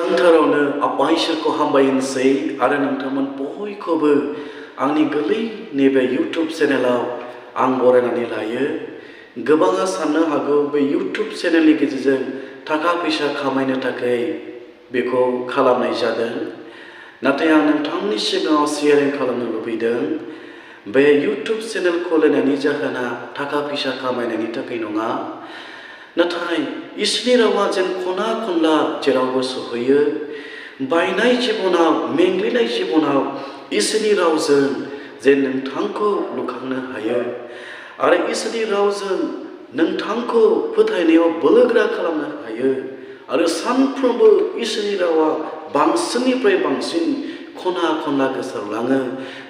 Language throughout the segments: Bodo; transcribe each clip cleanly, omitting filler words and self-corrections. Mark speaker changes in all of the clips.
Speaker 1: गोबांथारावनो आफा इसोरखौ हामबायनोसै आरो नोंथांमोन बयखौबो आंनि गोरलै नैबे इउटुब चेनेलाव आं बरायनानै लायो। गोबाङा साननो हागौ बे इउटुब चेनेलनि गेजेरजों थाखा फैसा खामायनो थाखाय बेखौ खालामनाय जादों। नाथाय आं नोंथांनि सिगाङाव शेयारिं खालामनो लुबैदों। बे इउटुब चेनेल खुलिनायनि जाहोना थाखा फैसा खामायनायनि थाखाय नङा, नाथाय इसोरनि रावा जेन खना खनला जेरावबो सहैयो। बायनाय जिबनाव, मेंग्लिनाय जिबनाव इसोरनि रावजों जे नोंथांखौ लुखांनो हायो आरो इसोरनि रावजों नोंथांखौ फोथायनायाव बोलोगोरा खालामनो हायो आरो सानफ्रोमबो इसोरनि रावा बांसिननिफ्राय बांसिन खना खनला गोसारलाङो।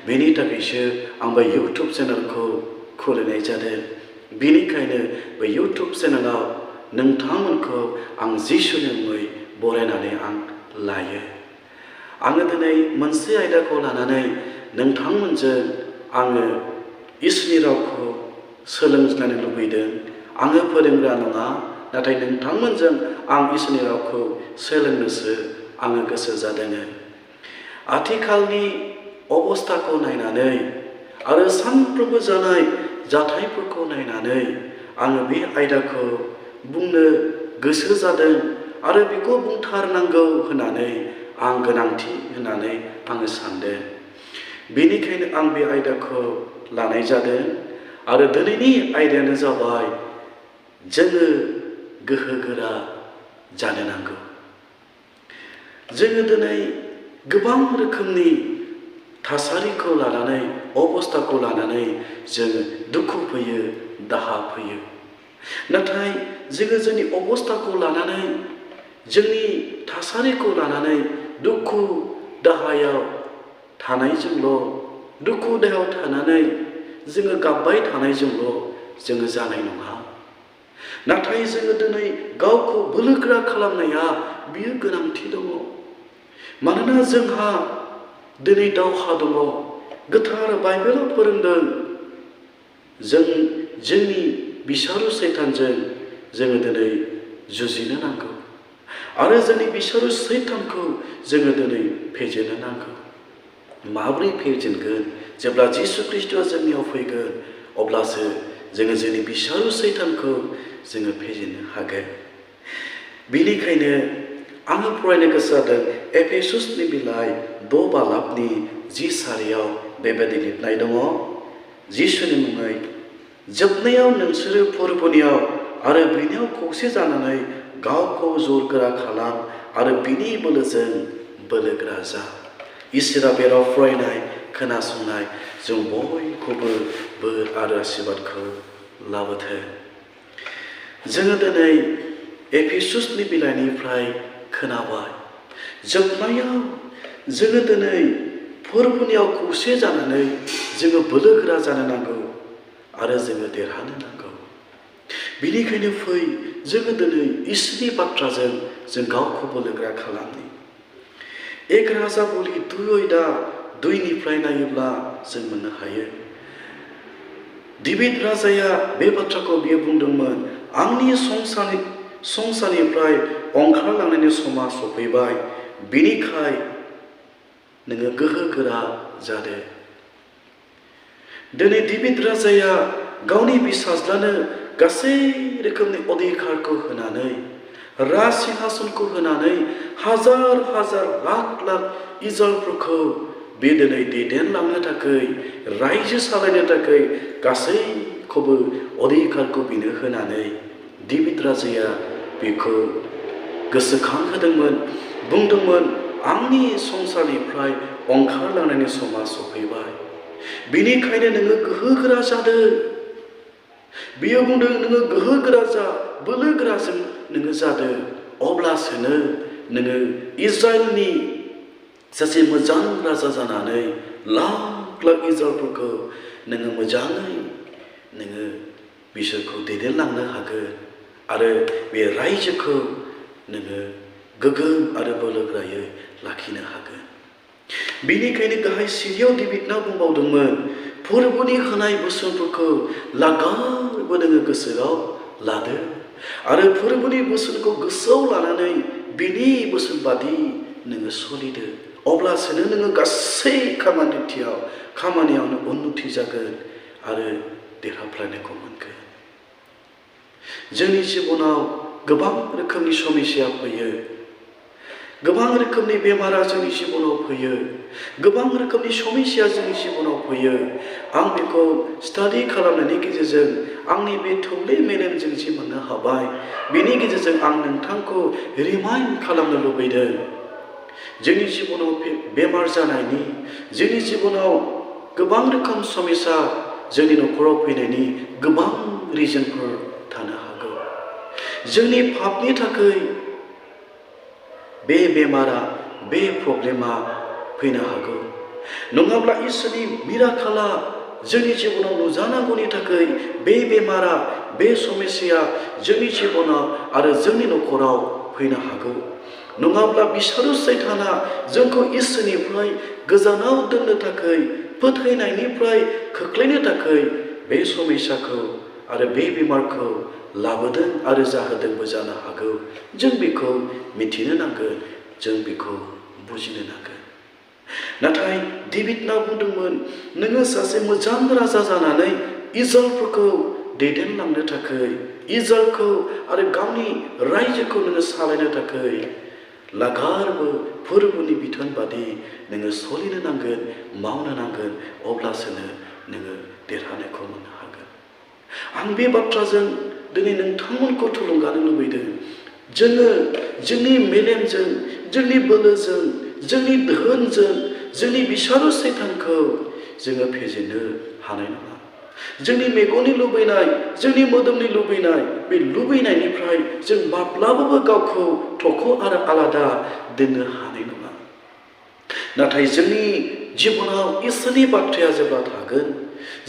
Speaker 1: बेनि थाखायसो आं बे इउटुब चेनेलखौ खुलिनाय जादों। बेनिखायनो बे इउटुब चेनेलाव नोंथांमोनखौ आं जिसुनि मुङै बरायनानै आं लायो। आङो दिनै मोनसे आयदाखौ लानानै नोंथांमोनजों आङो इसोरनि रावखौ सोलोंजानो लुबैदों। आङो फोरोंग्रा नङा, नाथाय नोंथांमोनजों आं इसोरनि रावखौ सोलोंनोसो आङो गोसो जादों। आथिखालनि अबस्थाखौ नायनानै आरो सानफ्रोमबो जानाय जाथायफोरखौ नायनानै आङो बे आयदाखौ बुंनो गोसो जादों आरो बेखौ बुंथारनांगौ होननानै आं गोनांथि होननानै आङो सानदों। बेनिखायनो आं बे आयदाखौ लानाय जादों आरो दिनैनि आयदायानो जाबाय जोङो गोहो गोरा जानो नांगौ। जोङो दिनै गोबां रोखोमनि थासारिखौ लानानै, अबस्थाखौ लानानै जोङो दुखु फैयो, दाहा फैयो। नाथाय जोङो जोंनि अबस्थाखौ लानानै, जोंनि थासारिखौ लानानै दुखु दाहायाव थानायजोंल', दुखु दाहायाव थानानै जोङो गाबबाय थानायजोंल' जोङो जानाय नङा। नाथाय जोङो दिनै गावखौ बोलोगोरा खालामनाया बियो गोनांथि दङ। मानोना जोंहा दिनै दावहा दङ। गोथार बाइबेलाव फोरोंदों जोंनि बिसारु सैतानजों जोङो दिनै जुजिनो नांगौ आरो जोंनि बिसारु सैतानखौ जोङो दिनै फेजेननो नांगौ। माब्रै फेजेनगोन? जेब्ला जिसु ख्रिस्ट'आ जोंनियाव फैगोन अब्लासो जोङो जोंनि बिसारु सैतानखौ जोङो फेजेननो हागोन। बेनिखायनो आङो फरायनो गोसो जादों एफेसुसनि बिलाइ 6 बालाबनि 10 सारियाव बेबायदि लिरनाय दङ। जिसुनि मुङै जोबनायाव नोंसोरो फोरबोनियाव आरो बिनियाव खौसे जानानै गावखौ जरगोरा खालाम आरो बिनि बोलोजों बोलोगोरा जा। इसोरा बे राव फरायनाय, खोनासंनाय जों बयखौबो बोर आरो आशीर्बादखौ लाबोथों। जोङो दिनै एफेसुसनि बिलाइनिफ्राय खोनाबाय, जोबनायाव जोङो दिनै फोरबोनियाव खौसे जानानै जोङो बोलोगोरा जानो नांगौ आरो जोङो देरहानो नांगौ। बेनिखायनो फै जोङो दिनै इसोरनि बाथ्राजों जों गावखौ बोलोगोरा खालामनि। 1 राजाबलि 2:2 नायोब्ला जों मोननो हायो। डेभिड राजाया बे बाथ्राखौ बियो बुंदोंमोन, आंनि संसारनिफ्राय ओंखारलांनायनि समा सफैबाय, बेनिखाय नोङो गोहो गोरा जादो। दिनै डेभिड राजाया गावनि फिसाज्लानो गासै रोखोमनि अधिकारखौ होनानै, राज सिंहासनखौ होनानै हाजार हाजार लाख लाख इजराइलफोरखौ बे दिनै दैदेनलांनो थाखाय, रायजो सालायनो थाखाय गासैखौबो अधिकारखौ बिनो होनानै डेभिड राजाया बेखौ गोसोखांहोदोंमोन, बुंदोंमोन आंनि संसारनिफ्राय ओंखारलांनायनि समा सफैबाय, बेनिखायनो नोङो गोहो गोरा जादो। बियो बुंदों नोङो गोहो गोरा जा, बोलो गोराजों नोङो जादो, अब्लासोनो नोङो इजराइलनि सासे मोजां राजा जानानै लाख लाख इजराइलफोरखौ नोङो मोजाङै नोङो बिसोरखौ दैदेनलांनो हागोन आरो बे रायजोखौ नोङो गोगोम आरो बोलोगोरायै लाखिनो हागोन। बेनिखायनो गाहाय सिरियाव डेभिडनाव बुंबावदोंमोन, फोरबोनि होनाय बोसोनफोरखौ लागाबो नोङो गोसोआव लादो आरो फोरबोनि बोसोनखौ गोसोआव लानानै बिनि बोसोन बादि नोङो सोलिदो अब्लासो नोङो गासै खामानियावनो उन्नति जागोन आरो देरहाफ्रायनायखौ मोनगोन। जोंनि जिबनाव गोबां रोखोमनि समस्या फैयो, गोबां रोखोमनि बेमारा जोंनि जिबनाव फैयो, गोबां रोखोमनि समस्या जोंनि जिबनाव फैयो। आं बेखौ स्टाडि खालामनायनि गेजेरजों आंनि बे थौले मेलेमजों जि मोननो हाबाय, बेनि गेजेरजों आं नोंथांखौ रिमाइन्ड खालामनो लुबैदों। जोंनि जिबनाव बेमार जानायनि, जोंनि जिबनाव गोबां रोखोम समस्या जोंनि न'खराव फैनायनि गोबां रिजनफोर थानो हागौ। जोंनि पापनि थाखाय बे बेमारा, बे प्रब्लेमा फैनो हागौ। नङाब्ला इसोरनि मिराकला जोंनि जिबनाव नुजानांगौनि थाखाय बे बेमारा, बे समस्या जोंनि जिबनाव आरो जोंनि न'खराव फैनो हागौ। नङाब्ला बिसारु सैताना जोंखौ इसोरनिफ्राय गोजानाव दोननो थाखाय, फोथायनायनिफ्राय खोख्लैनो थाखाय बे समस्याखौ आरो बे बेमारखौ लाबोदों आरो जाहोदोंबो जानो हागौ। जों बेखौ मिथिनो नांगोन, जों बेखौ बुजिनो नांगोन। नाथाय डेभिडना बुंदोंमोन, नोङो सासे मोजां राजा जानानै इजराइलफोरखौ दैदेनलांनो थाखाय, इजराइलखौ आरो गावनि रायजोखौ नोङो सालायनो थाखाय लागारबो फोरबोनि बिथोन बादि नोङो सोलिनो नांगोन, मावनो नांगोन, अब्लासो नोङो देरहानायखौ मोननो हागोन। आं बे बाथ्राजों दिनै नोंथांमोनखौ थुलुंगानो लुबैदों। जोङो जोंनि मेलेमजों, जोंनि बोलोजों, जोंनि धोनजों जोंनि बिसारु सैतानखौ जोङो फेजेननो हानाय नङा। जोंनि मेगननि लुबैनाय, जोंनि मोदोमनि लुबैनाय, बे लुबैनायनिफ्राय जों माब्लाबाबो गावखौ थख' आरो आलादा दोननो हानाय नङा। नाथाय जोंनि जिबनाव इसोरनि बाथ्राया जेब्ला थागोन,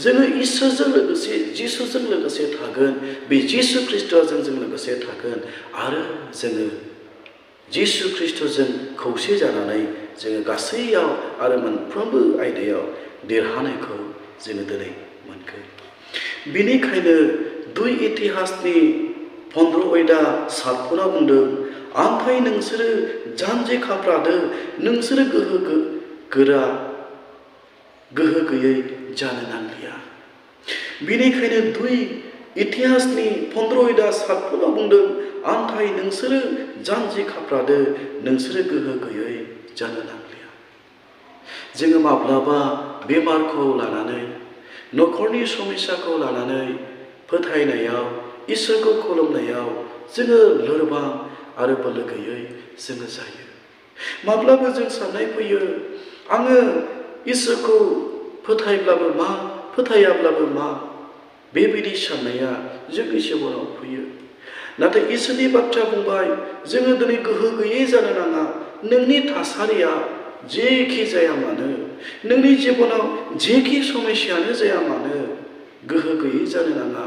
Speaker 1: जोङो इसोरजों लोगोसे, जिसुजों लोगोसे थागोन, बे जिसु ख्रिस्ट'आ जोंजों लोगोसे थागोन आरो जोङो जिसु ख्रिस्ट'जों खौसे जानानै जोङो गासैयाव आरो मोनफ्रोमबो आयदायाव देरहानायखौ जोङो दिनै मोनगोन। बेनिखायनो 2 इतिहासनि 15:7 बुंदों, ओमफ्राय नोंसोरो जानजि खाफ्रादो, नोंसोरो गोहो गैयै जानो नांलिया। बेनिखायनो 2 इतिहासनि 15:7 बुंदों, ओमफ्राय नोंसोरो जानजि खाफ्रादो, नोंसोरो गोहो गैयै जानो नांलिया। जोङो माब्लाबा बेमारखौ लानानै, न'खरनि समस्याखौ लानानै, फोथायनायाव, इसोरखौ खुलुमनायाव जोङो लोरबां आरो बोलो गैयै जोङो जायो। माब्लाबा जों साननाय फैयो, आङो इसोरखौ फोथायब्लाबो मा, फोथायाब्लाबो मा, बेबायदि साननाया जोंनि जिबनाव फैयो। नाथाय इसोरनि बाथ्रा बुंबाय, जोङो दिनै गोहो गैयै जानो नाङा। नोंनि थासारिया जेखि जाया मानो, नोंनि जिबनाव जेखि समस्यानो जाया मानो, गोहो गैयै जानो नाङा।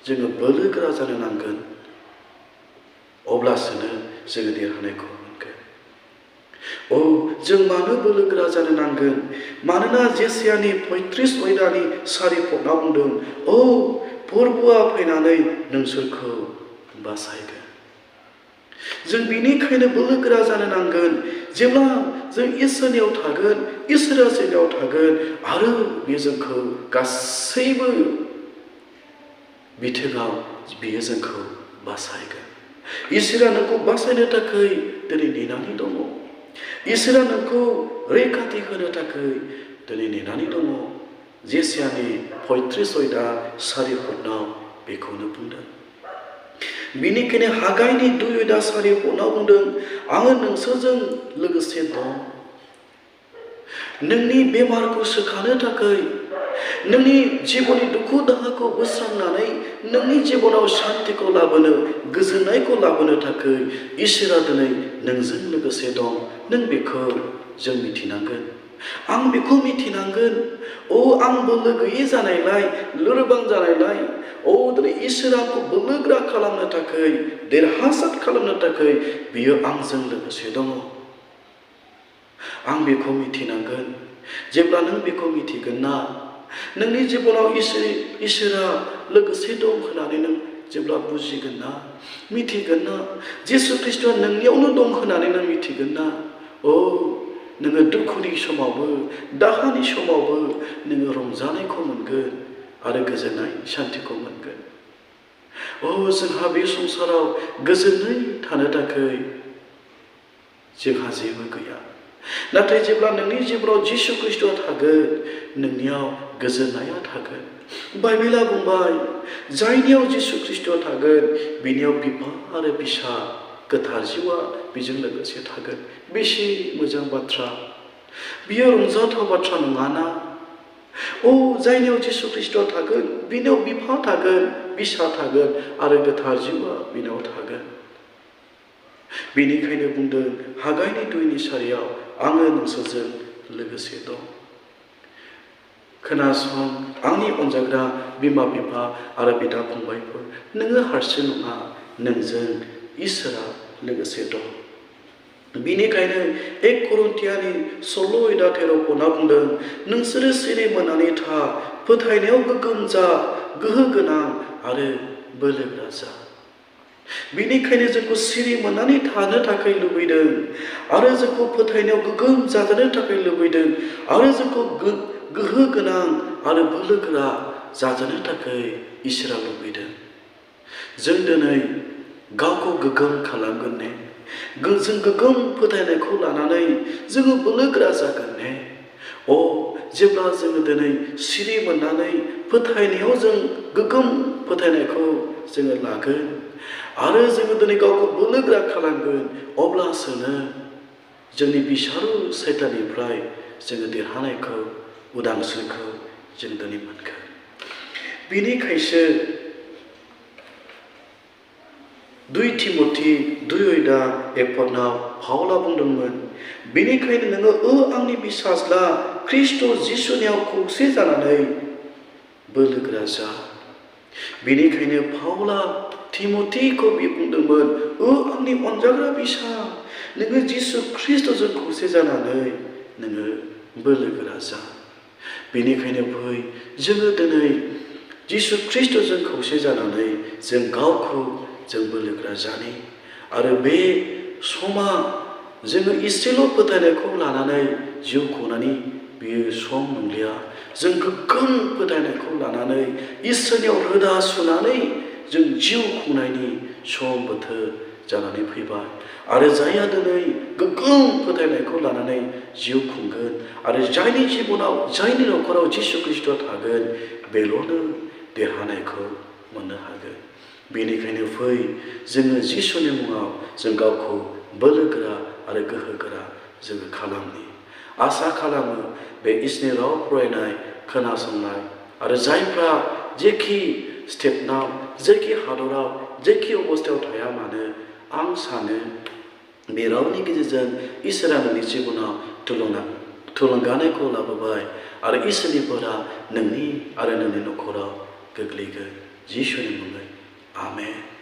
Speaker 1: जोङो बोलोगोरा जानो नांगोन, अब्लासो जोङो देरहानायखौ मोनगोन। जों मानो बोलोगोरा जानो नांगोन? मानोना जेसायानि 35:4 बुंदों, फोरबोआ फैनानै नोंसोरखौ बासायगोन। जों बेनिखायनो बोलोगोरा जानो नांगोन। जेब्ला जों इसोरनियाव थागोन, इसोरा जोंनियाव थागोन आरो बे जोंखौ गासैबो बिथिङाव बियो जोंखौ बासायगोन। इसोरा नोंखौ बासायनो थाखाय दिनै नेनानै दङ। इसोरा नोंखौ रैखाथि होनो थाखाय दिनै नेनानै दङ। जेसायानि 35:4 बेखौनो बुंदों। बेनिखायनो हागायनि 2:4 बुंदों, आङो नोंसोरजों लोगोसे दं। नोंनि बेमारखौ सोखानो थाखाय, नोंनि जिबननि दुखु दाहाखौ बोस्रांनानै नोंनि जिबनाव शान्तिखौ लाबोनो, गोजोननायखौ लाबोनो थाखाय इसोरा दिनै नोंजों लोगोसे दं। नों बेखौ जों मिथिनांगोन। आं बेखौ मिथिनांगोन। आं बोलो गैयै जानायलाय, लोरबां जानायलाय, दिनै इसोरा आंखौ बोलोगोरा खालामनो थाखाय, देरहासार खालामनो थाखाय बियो आंजों लोगोसे दङ। आं बेखौ मिथिनांगोन। जेब्ला नों बेखौ मिथिगोन ना, नोंनि जिबनाव इसोरा लोगोसे दं होननानै नों जेब्ला बुजिगोन ना मिथिगोन ना जिसु ख्रिस्टआ नोंनियावनो दं होननानै नों मिथिगोन ना नोङो दुखुनि समावबो दाहानि समावबो नोङो रंजानायखौ मोनगोन आरो गोजोननाय शान्तिखौ मोनगोन। जोंहा बे संसाराव गोजोनै थानो थाखाय जोंहा जेबो गैया, नाथाय जेब्ला नोंनि जिउआव जिसु ख्रिस्टआ थागोन नोंनियाव गोजोननाया थागोन। बाइबेला बुंबाय जायनियाव जिसु ख्रिस्टआ थागोन बिनियाव बिफा आरो फिसा गोथार जिउआ बेजों लोगोसे थागोन। बेसे मोजां बाथ्रा, बियो रंजाथाव बाथ्रा नङाना? जायनियाव जिसु ख्रिस्टआ थागोन बिनियाव बिफा थागोन, फिसा थागोन आरो गोथार जिउआ बिनाव थागोन। बेनिखायनो बुंदों हागायनि 2:4 आङो नोंसोरजों लोगोसे दं। खोनासं आंनि अनजाग्रा बिमा बिफा आरो बिदा फंबायफोर, नोङो हारसिं नङा, नोंजों इसोरा लोगोसे दं। बेनिखायनो 1 करिन्थियानि 16:13 बुंदों नोंसोरो सिरि मोननानै था, फोथायनायाव गोगोम जा, गोहो गोनां आरो बोलोगोरा जा। बेनिखायनो जोंखौ सिरि मोननानै थानो थाखाय लुबैदों आरो जोंखौ फोथायनायाव गोगोम जाजानो थाखाय लुबैदों आरो जोंखौ गोहो गोनां आरो बोलोगोरा जाजानो थाखाय इसोरा लुबैदों। जों दिनै गावखौ गोगोम खालामगोन ने? जों गोगोम फोथायनायखौ लानानै जोङो बोलोगोरा जागोन ने? जेब्ला जोङो दिनै सिरि मोननानै फोथायनायाव जों गोगोम फोथायनायखौ जोङो लागोन आरो जोङो दिनै गावखौ बोलोगोरा खालामगोन, अब्लासोनो जोंनि बिसारु सैताननिफ्राय जोङो देरहानायखौ उदांस्रिखौ जों दिनै मोनगोन। बेनिखायसो 2 तिमथि 2:1 पाउला बुंदोंमोन बेनिखायनो नोङो आंनि बिसाज्ला ख्रिस्ट जिसुनियाव खौसे जानानै बोलोगोरा जा। बेनिखायनो पाउला तिमथिखौ बुंदोंमोन आंनि अनजाग्रा बिसा, नोङो जिसु ख्रिस्टजों खौसे जानानै नोङो बोलोगोरा जा। बेनिखायनो फै जोङो दिनै जिसु ख्रिस्टजों खौसे जानानै जों गावखौ जों बोलोगोरा जानि। आरो बे समा जोङो इसेल' फोथायनायखौ लानानै जिउ खुंनायनि बेयो सम नंलिया। जों गोगोम फोथायनायखौ लानानै इसोरनियाव रोदा सुनानै जों जिउ खुंनायनि सम बोथोर जानानै फैबाय। आरो जायहा दिनै गोगोम फोथायनायखौ लानानै जिउ खुंगोन आरो जायनि जिबनाव जायनि न'खराव जिसु ख्रिस्ट थागोन बेल'नो देरहानायखौ मोननो हागोन। बेनिखायनो फै जोङो जिसुनि मुङाव जों गावखौ बोलोगोरा आरो गोहोगोरा जोङो खालामनि। आसा खालामो बे इसोरनि राव फरायनाय खोनासंनाय आरो जायफ्रा जेखि स्टेटनाव जेखि हादराव जेखि अबस्थायाव थाया मानो, आं सानो बे रावनि गेजेरजों इसोरा नोंनि जिबनाव थुलुंगानायखौ लाबोबाय आरो इसोरनि बोरा नोंनि आरो नोंनि न'खराव गोग्लैगोन। जिसुनि मुङै आमेन।